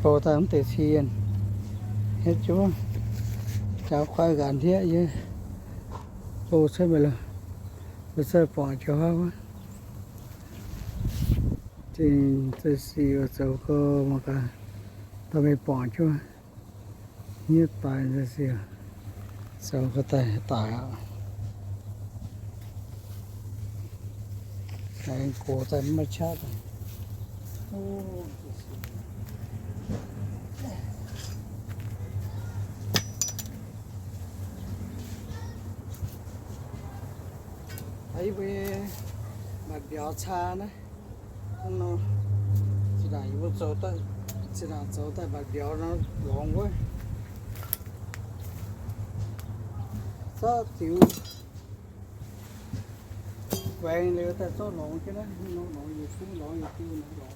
Bou daaih mv deix cien, hietv jienv wuov, jaax kuaaiv nqanx hlieqv yie bou cuotv mingh loh, mbuo cuotv buangc jiex wuov. Zingh zeix sic zoux gau mangc gaax, dorh mingh buangc jienv wuov. Hniev daaih zeix sic, zoux gau daaih daic aqv. Aengx gox daaih mv maaih qaqv daaih. Yie mbuo maaih mbiauz caa naaiv. Zinh ndaangc yie mbuo zoux daaih, zinh ndaangc zoux daaih maaih mbiauz nor lorngx wuov. Zorqv diux waengx liuz daaih zorqv lorngx jienv naaiv, lorngx yietc diuh, lorngx yietc diuh, lorngx jienv.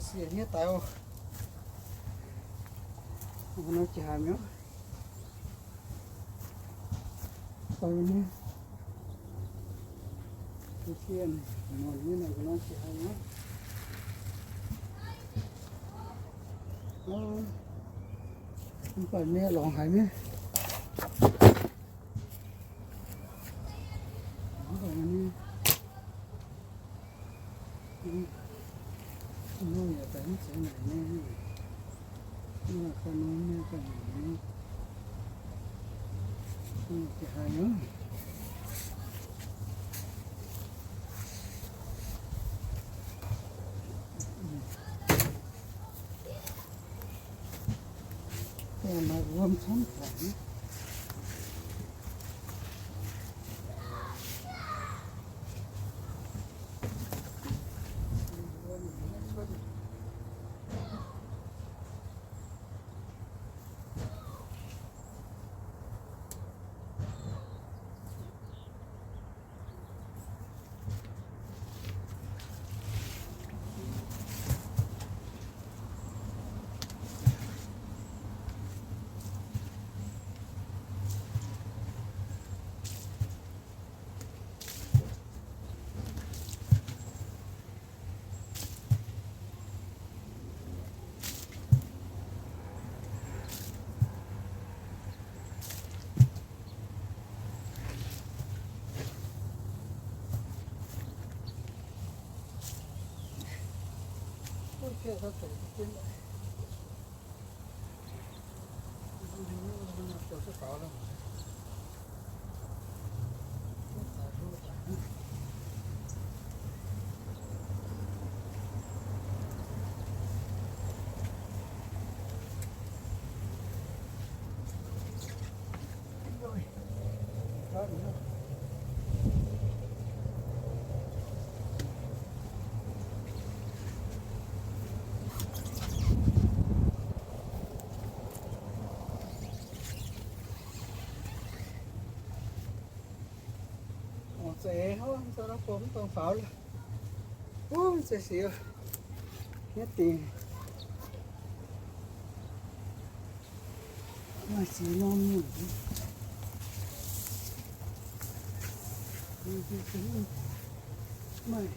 Siec hniev daic oc. Nor jiex haaix mi'aqv. Daic nyei. Muonc nyei naaic, nor jiex haaix mi'aqv. Mv baac miev lorngx haic nyei. Ong, za'eix hnangv zoux naaiv gomv mv dongh faaux lorqc. Wuov, za'eix sic, hniev dingc. Maaih ziex norm nyungc. Maaih.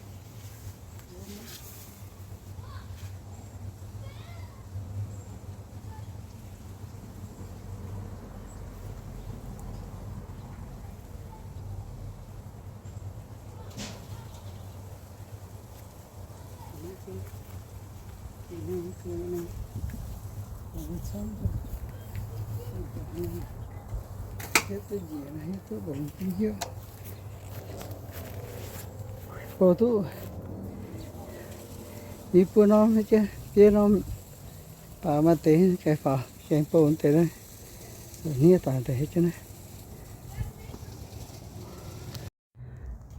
Bouh duqv, yie buo norm, biei norm, baac maaih deix ganh faaux, gengh bouh deix naaiv, hniev daaih deix naaiv.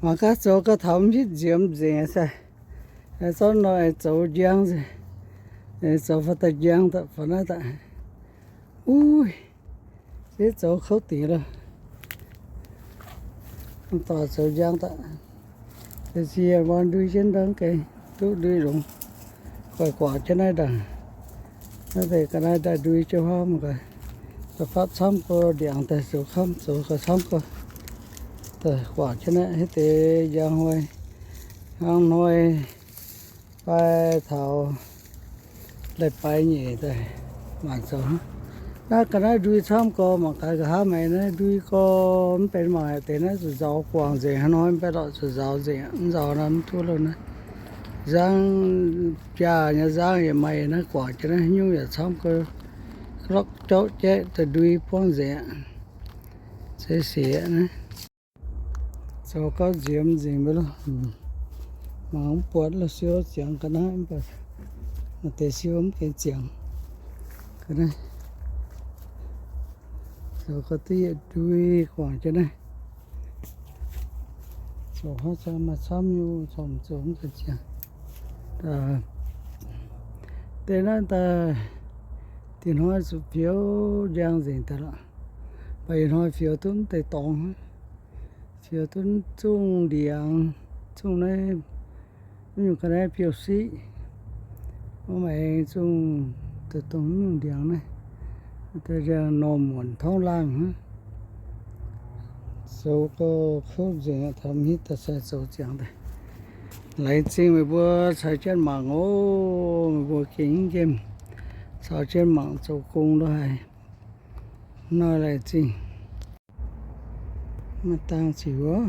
Mangc gaax zoux gau taux mv hitv nziemx nzengc se, zorqv nor zoux njang nzengc, zoux faaux daaih njang daaih faaux naaiv daaih. Uix, ziex zoux kouv dingc loh. Dorh zoux njang daaih. Ziex ziex muonz ndui jienv ndorm gengh duqv ndui longx. Guaix guangc jienv naaiv ndaangc. Naaiv deix ga'naaiv daaih ndui jienv huaav mangc gaax. Da'fapv camv go ndiangx daaih zoux kamv zoux gauh camv go. Daaih guangc jienv naaiv hitv deix njang hnoi, hnangv hnoi fai taux leiz-baaix nyeic daaih mangc zoux. Naaiv ga'naaiv ndui camv go mangc gaax, nqa'haav maaih naaiv ndui go mv benx mangc deix naaiv zuqc nzaaux guangc nzengc. Hnoi mv benx lorqc zuqc nzaaux nzengc. Nzaaux naaiv mv duqv loh naaiv. Nzangv, biaav nyei nzangv yaac maaih naaiv guangc jienv naaiv nyungc yaac camv go, lokv jauv jaeqv daaih ndui buangv nzengc aqv. Se siec naaiv zoux gauh nziemx nzengc mv loh. Mangc mv buatc loh, siou ziangx ga'naaiv mv baac maaih deix siou mv gaengh ziangx ga'naaiv. Zoux gau duqv yietc ndui guangc jienv naaiv. Zoux hnangv maaih camv nyei, zoux mv gaengh ziangx. Deix naaiv daaih diex hnoi zuqc fioux njang nzengc daaih lorqc. Baac ih hnoi fioux duqv mv deix dorngx, fioux duqv zungh ndiangx, zungh naaiv, mv nyungc ga'naaiv biouv-siqv, mv maaih zungh dongh mv nyungc ndiangx naaiv, normh muonc torngv laangh hnangv. Zoux gau kouv nzengc, taux mv hitv daaih sai zoux ziangx daaih. Laengz zingh meih mbuo caux jienv mangc oc. Meih mbuo gengh nqemh caux jienv mangc zoux gong lo haic. Nor laengz zingh. Maaih dang ziouc wuov,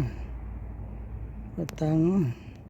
maaih dang.